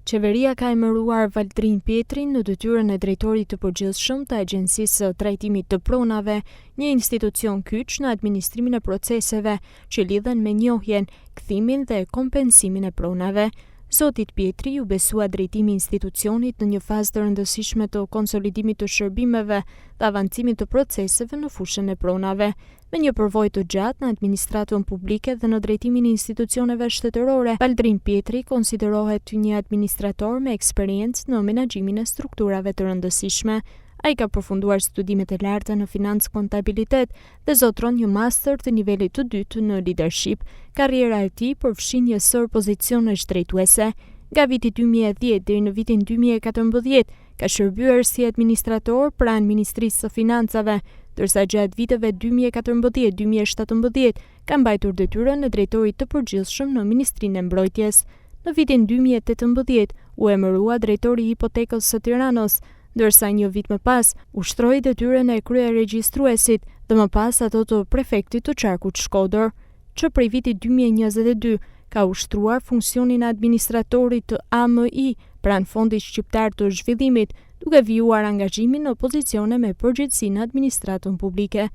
Qeveria ka emëruar Valdrin Pjetrin në detyrën e drejtorit të përgjithshëm të Agjencisë së Trajtimit të Pronave, një institucion kyç në administrimin e proceseve që lidhen me njohjen, kthimin dhe kompensimin e pronave. Zotit Pjetri iu besua drejtimi i institucionit në një fazë të rëndësishme të konsolidimit të shërbimeve dhe avancimit të proceseve në fushën e pronave. Me një përvojë të gjatë në administratën publike dhe në drejtimin e institucioneve shtetërore, Valdrin Pjetri konsiderohet një administrator me eksperiencë në menaxhimin e strukturave të rëndësishme. Ai ka përfunduar studimet e larta në financë kontabilitet dhe zotëron një master të nivelit të dytë në lidership. Karriera e tij përfshin një sërë pozicionesh drejtuese. Nga viti 2010 deri në vitin 2014, Ka shërbyer si administrator pranë Ministrisë së Financave, ndërsa gjatë viteve 2014-2017 ka mbajtur detyrën e drejtorit të përgjithshëm në Ministrinë e Mbrojtjes. Në vitin 2018 u emërua drejtor i Hipotekës së Tiranës, ndërsa një vit më pas ushtroi detyrën e kryeregjistruesit dhe më pas ato të prefektit të qarkut Shkodër. Që prej vitit 2022 ka ushtruar funksionin e administratorit të AMI pranë Fondit Shqiptar të Zhvillimit, duke vijuar angazhimin në pozicione me përgjegjësi në administratën publike.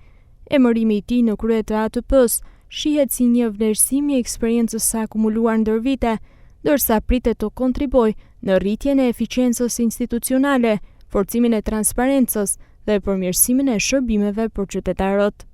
Emërimi i tij në krye të ATP-së shihet si një vlerësim i eksperiencës së akumuluar ndër vite, ndërsa pritet të kontribuojë në rritjen e eficiencës institucionale, forcimin e transparencës dhe përmirësimin e shërbimeve për qytetarët.